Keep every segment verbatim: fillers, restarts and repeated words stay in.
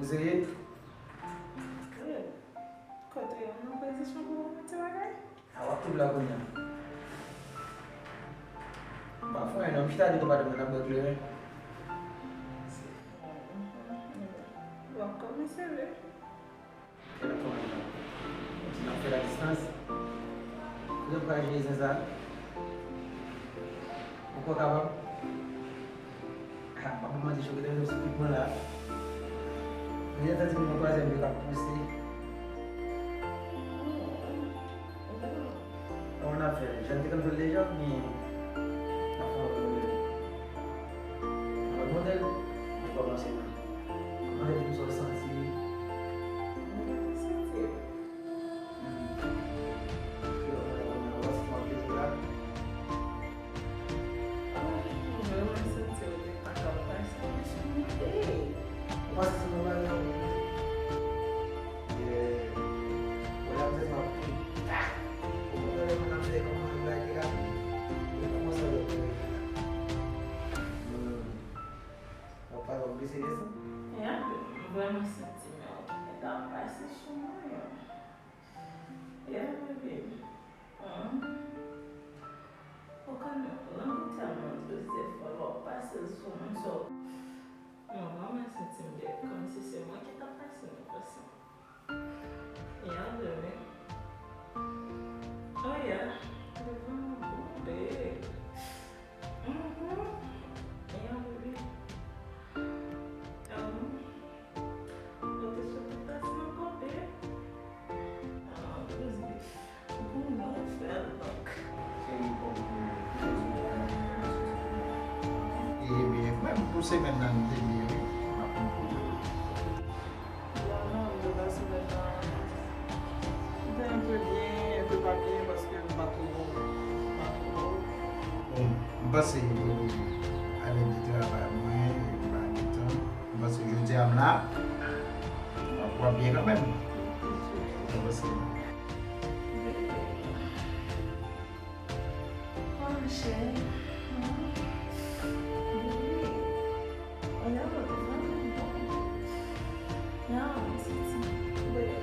Serye? Kote w nan pozisyon pou w konn ti bagay? A w ap twouble la kounye a. M pa fè anyen non, m chita devan patwon mwen, n ap bwè kleren. W ap kòmanse vre. N ap fè l a distans. Kote m pral jere zen sa? Ou kwè w kapab? Ah, m ap manti, choke tèt sou pik mwen la. Men jan santi m gon twazyèm pye k ap pouse. Kòman n ap fè? Jan n te konn fè l deja, oubyen n ap fè yon lòt modèl? Yon lòt modèl? Mwen kòmanse mwen. Mande m sa w santi. Mwen santi. Hmm. Yo, mwen, mwen, mwen, mwen, mwen, mwen, mwen, Mwen vrèman santi w te pa ka pase sou mwen. Ou pase sou mwen bagay la, ou konn. Yeah. Wè la, m te fè ap tou. Ou konn lè moun ap fè kòman bagay te rapid. Ou konn sa yo te. Hmm. W ap pale w ap glise desann. Yeah, m vrèman santi men w te ka pase sou mwen. Yeah, baby. Hum. Ou konn, lanmou tèlman douz, dèfwa lè w ap pase l sou mwen, so, mwen vrèman santi m bèl, kòmsi se mwen ki t ap pase nan pase. Yeah, baby. Oh, yeah. Li vrèman bon, babe. Mhm. Yeah, baby. Hum. Ou te sot tout tas nan kote. Ah, Rosie, ou konn nan fè l, donk. Cheri, kòman w ye? Ebyen, menm pou semèn nan, nou te byen, wi. M ap konn pou ou. Bon, non, m te pase semèn nan. M te enpe byen, enpe pa byen, paske m pa twò, m pa twò. Bon, m panse pou ale de travay mwen, m pa gen tan. M panse jodi a m la, w ap, w ap byen kanmenm. Mwen panse. Oh, cheri. Wi. Oya, mwen vrèman bon. Ya, mwen santi bèl.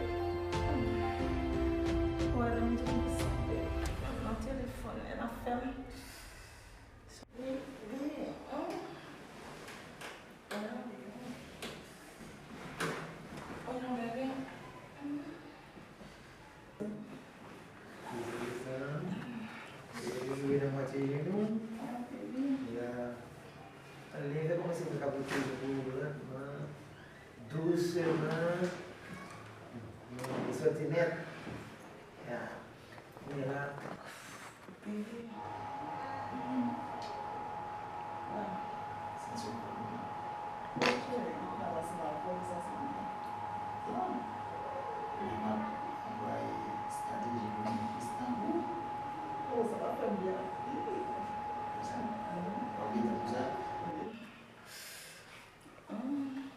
Wè, lè m di w m santi bèl. Nan telefòn, lè n ap fè m. Leve kòmanse fè kapote pou ou lantman, dousman. Li soti nèt. Ya. Kounye a la. Baby. Mm. Ah. Sa se yon pwoblèm. Cheri, m pa pase mal, fò m santi m byen. Bon. Li m ap anplwaye estrateji pou m plis tankou. Oh, sa va fè m byen anpil. Konsa? Mhm. W ap gen tan pou sa? Mm.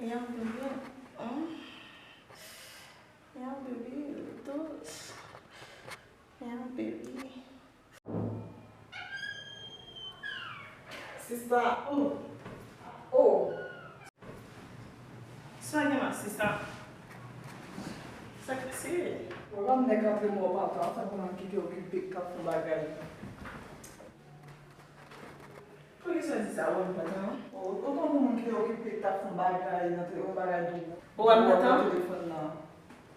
Yeah, baby. Mm. Yeah, baby. Dous. Yeah, baby. Sista, oh. Oh. Sa gen la, sista? Sa k pase? Ou wè m nèk antre mò pantan, tankou moun ki te okipe k t ap fè bagay. Poukisa w di sa, ou wè m pantan? Ou, ou tankou moun ki te okipe, k t ap fè yon bagay nan te-, yon bagay dwòl. Ou wè m pantan? Nan telefòn nan.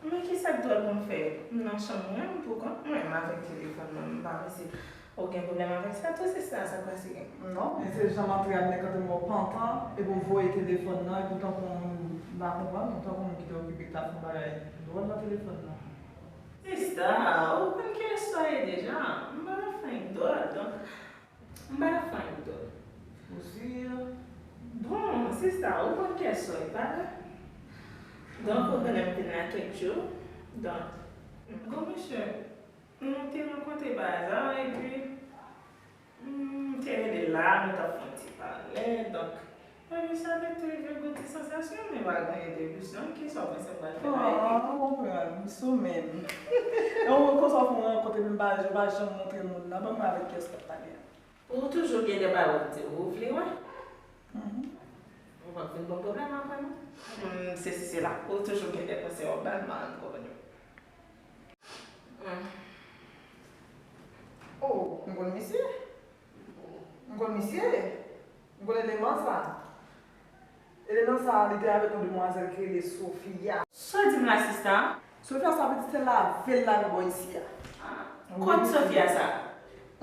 Men kisa k dwòl pou m fè? M nan chanm mwen, m poukont mwen, m avèk telefòn nan, m pa panse ou gen pwoblèm avèk sa tou, sista, sa k pase? Non, men se jan m antre a, m nèk antre mò pantan, epi w voye telefòn nan, epi w tankou moun, m pa konprann, ou tankou moun ki te okipe, k t ap fè yon bagay dwòl nan telefòn nan. Sista, ou konn kiyès ou ye deja, m pa ka fè anyen dwòl, donk, M pa ka fè anyen dwòl. Ou si? Bon, sista, ou konn kiyès ou ye, pa vre? Donk, ou konnen m vin la kèk jou. Donk, gwo mesye, nou te rankontre pa aza, epi, m te rele l la, nou t ap fè yon ti pale, donk, epi sa te rive gwo ti sansasyon, men pa gen anyen de plis, non, kisa w panse m pral fè la, epi? Ah, m konprann, m sou menm. Yon moun konsa w fè yon rankontre, men m pa, yo pa janm montre moun nan, ban m wè avèk kiyès w t ap pale a. Ou toujou gen de bagay w ap di, ou vle wè? Mhm. Ou p ap vin ban m pwoblèm apre non. Sesi sela, ou toujou gen de konsèy w ap ba m, m pa konn yo. Oh, m konn misye. M konn misye. M konn eleman sa. Eleman sa, li te avèk yon demwazèl ki rele Sofia. Sa w di m la, sista? Sofia sa pitit se lave l lave bò isi a. Kot Sofia sa?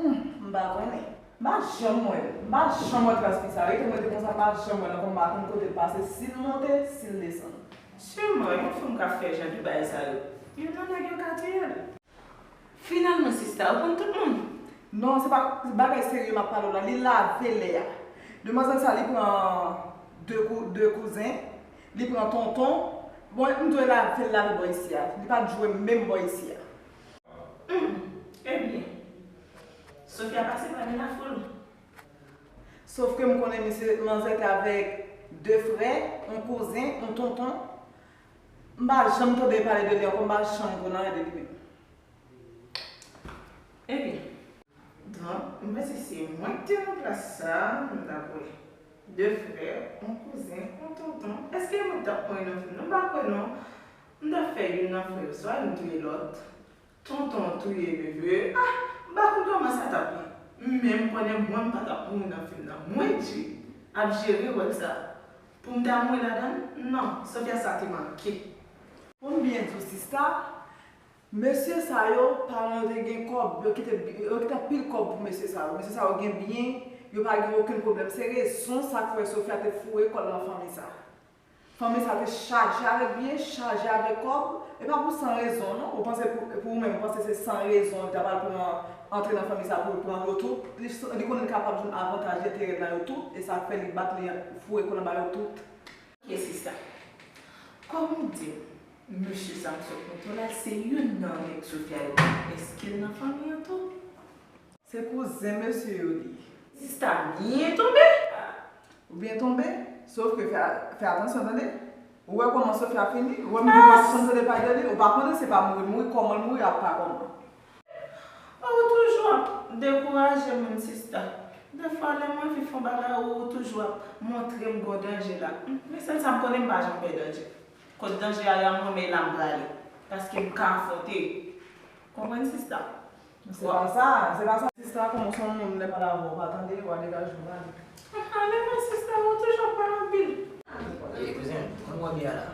Humm, m pa konnen. M pa janm wè l. M pa janm wè tras fi sa. Rete m rete konsa, m pa janm wè l ankò, m pa konn kote l pase, si l monte, si l desann. Sèlman, yon fanm k ap fè jan de bagay sa yo, youn nan nèg yo ka tiye l. Finalman, sista, ou konn tout moun? Non, se pa bagay serye m ap pale w la. Li lave lè a. Demwazèl sa, li pran de kou, de kouzen, li pran tonton. Bon, m dwe lave l lave bò isi a. Li pa t jwe menm bò isi a. Humm, ebyen, Sofia pase pa nan lafoul. Sòf ke m konnen misye, manzè te avèk de frè, yon kouzen, yon tonton. M pa janm tande pale de li ankò, m pa janm konn anyen de li menm. Ebyen, donk, m panse se mwen ki te nan plas sa, m t ap wè de frè, yon kouzen, yon tonton. Èske mwen t ap mouri nan fim nan? M pa kwè non. M t ap fè youn nan frè yo swa youn touye lòt. Tonton touye nevye. Ah, m pa konn kòman sa t ap ye. Men m konnen mwen m pa t ap mouri nan fim nan. Mwen Dji ap jere wòl sa. Pou m ta mouri ladan l? Non, Sofia sa te manke. Pou m byen di w sista, mesye sa yo, paran yo te gen kòb, yo kite yo kite anpil kòb pou mesye sa yo. Mesye sa yo gen byen, yo pa gen okenn pwoblèm. Se rezon sa k fè Sofia te foure kò l nan fanmi sa. Fanmi sa te chaje avèk byen, chaje avèk kòb, e pa pou san rezon non, ou panse pou, pou ou menm, ou panse se san rezon li ta pral pran, antre nan fanmi sa pou l pran yo tout, li, li konnen li kapab jwenn avantaj enterè nan yo tout, e sa k fè li bat li foure kò l anba yo tout. Ok sista, kòm ou di m, mesye sa m sot montre w la se youn nan nèg Sofia yo, èske l nan fanmi an tou? Se kouzen mesye yo li ye. Sista byen tonbe. Ou byen tonbe, sòf ke fè, fè atansyon tande. Ou wè kòman Sofia fini? Ou wè m di w m pa janm tande pale de li? Ou pa konnen se pa mouri l mouri, kòman l mouri a pa kòman. Ou toujou ap dekouraje moun sista. Defwa lè m anvi fè yon bagay ou toujou ap montre m gwo danje la. Men sèl sa m konnen m pa janm pè danje. Kot danje a ye a m renmen la m prale. Paske m ka afwonte. Konprann sista? Se pa sa, se pa sa. Sista, kòman w se yon moun lè m pale avè w, w pa tande, w a degaje w pale. Anhan, leve sista, ou toujou ap pale anpil. Ey kouzen, kòman w ap ye a la?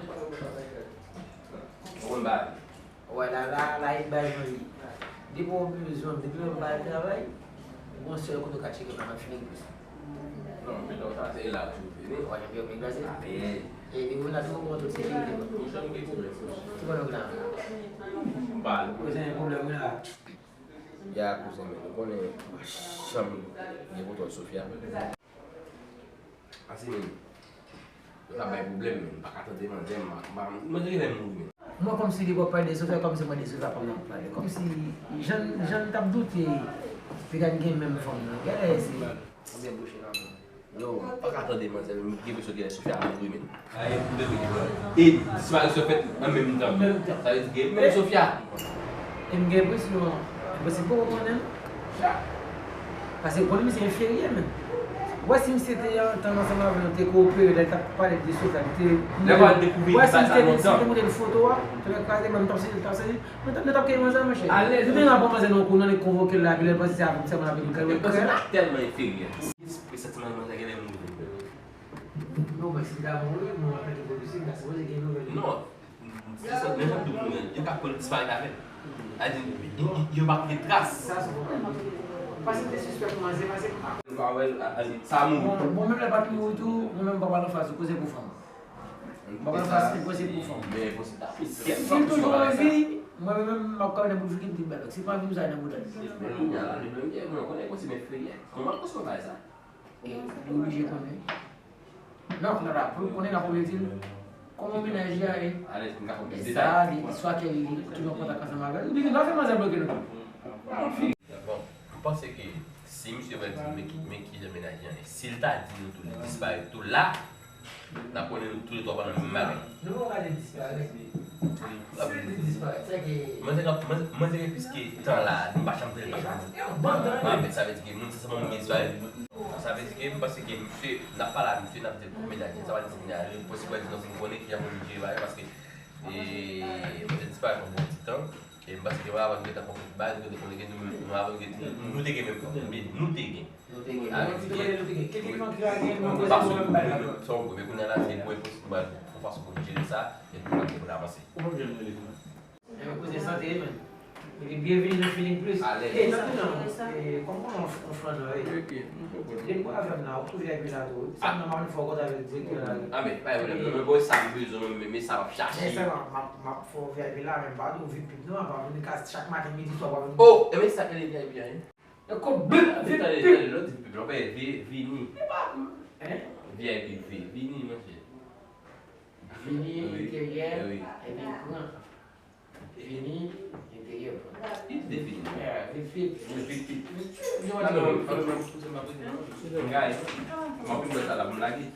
Ou konn bagay. Ou wè la, la, la e bay mwen li. Depi w bezwen m, depi m pa al travay, ou gon sèl kote w ka tcheke m nan, m ap fini plis. Non, men lè w sa se la w toujou vini. Ou pa janm pè w vin kraze. Epi moun la toujou pran tout sekirite. Ou janm gen pwoblèm. Ki bò nou gen la? M pa al. Kouzen, pwoblèm wi la. Ya kouzen men nou konnen m pa janm gen kontwòl Sofia. Pase men yo t ap bay pwoblèm men m pa ka tande manzè m pa m pa manzè genlè mouri men. Mwen kòmsi li pral pale de Sofia kòmsi mwen de Sofia pa m nan pale kòmsi jan jan m t ap doute li t ap gen menm fanm nan genlè se. Konbyen bouch li nan men. Yo, m pa ka tande manzè m gen enpresyon genlè Sofia ap mouri men. E disparisyon fèt an menm tan. Sa vle di gen menm Sofia. E m gen enpresyon, enpresyon poko konnen l. Paske pou li misye enferyè menm. Ou wè si misye te antann ansanm avè nou, te koopere, lè l t ap pale de Sofia, li te. Lè w al dekouvri bagay sa lontan. Ou wè si misye te montre l foto a, te fè kraze, men m t ap sezi, m t ap sezi. Nou t ap, nou t ap kenbe manzè, monchè. Alèz. Nou te gen apre manzè nan yon kou, nou annik konvoke l la, epi lè l panse se avè m sèlman l ap vin kay wè. Enpresyon la tèlman enferyè. Presantiman manzè genlè mouri. Non, men si l ta mouri, mwen, antanke polisye, m ta sipoze gen nouvèl li. Non. Se sa, men jan m di w, yo ka pran l disparèt avè l. Sa vle di, yo, yo, yo pa kite tras. Sa se pwoblèm. Paske m te sispèk manzè, paske m pa. Nou pa wè l, sa mouri. Bon, bon, menm lè l pa t mouri tou, mwen menm m pa pral anfas ou, koze pou fanm. Papa sa se posib pou fanm. Si l toujou anvi, mwen menm m ap kanpe nan bout jouk li m di m bay lòt. Si l pa anvi m sa nan bout li. Men kounye a la, li menm gen mwen konnen konsi men friyè. Kòman l konsi bagay sa? Li oblije konnen. Non, kounye a la, pou l konnen l ap oblije di l kòman mennaj li a ye. E sa, li, swa ke li toujou an kontak ansanm avè l, oubyen li pa fè manzè bloke nou tou. Bon, m panse ke si misye pral di men ki, men kijan mennaj li an ye, si l ta di nou tou li disparèt tou la, n ap konnen nou toulètwa pa nan menm bagay. Nou pa pral di disparèt. Si l di disparèt, se ke. Manzè gen, manzè, manzè gen plis ke tan la, nou pa janm tande l, pa janm. Sa vle di ke moun sa sèlman moun gen disparèt. Sa vle di ke m panse ke misye, n ap pale a misye, n ap di l, bon, men nèg sa, pa di, bon, men nèg, posib pou di non, pou m konnen kijan pou m jere bagay, paske, e, mwen te disparèt yon bon ti tan, e m panse ke avan nou te gen konfli, bagay nou te konnen ke nou, nou avan nou te, nou, nou te gen menm fanm, men nou te gen. Nou te gen. Avèk ti kote nou te gen. Kèk fanm ki la gen, nou pa sou, sa w wè, men kounye a la, se mwen posib, mwen, yon fason pou m jere sa, e pou m avanse. Ou pa byen rele tou. Ebyen, koze sante, man. Ebyen, byenvini nan Feeling Plus. Alèz. E, nan tou nan, e, kòman on, on flan nan, e? Ok, nou konprann. Depi w avè m la, ou tou V I P la tou. Sa m nan, m ap fè w kontak avèk direktè la. A, men, pa yon pwoblèm. Mwen, mwen, sa m bezwen, mwen, men sa m ap chache. Men sa, m ap, m ap, m ap fè w V I P la, men m pa tou vip pip non, m ap vin ka chak maten, midi, swa, w ap vin. Oh, e men sa k rele V I P a, wi. E ko bip, vip, tande, pip. Tande, lè w di pip, lè w fè vi-, vini. E pa, hein? V I P, vi-, vini, monchè. Vini, wi, enteryè, wi, epi pran. Vini, enteryè, pran. Li defini. Yeah, vip, vip. Vip, vip. Vip, vip. Yo, non, non, non, non, non, non, non. Guys, m ap vin wè sa la, m lage.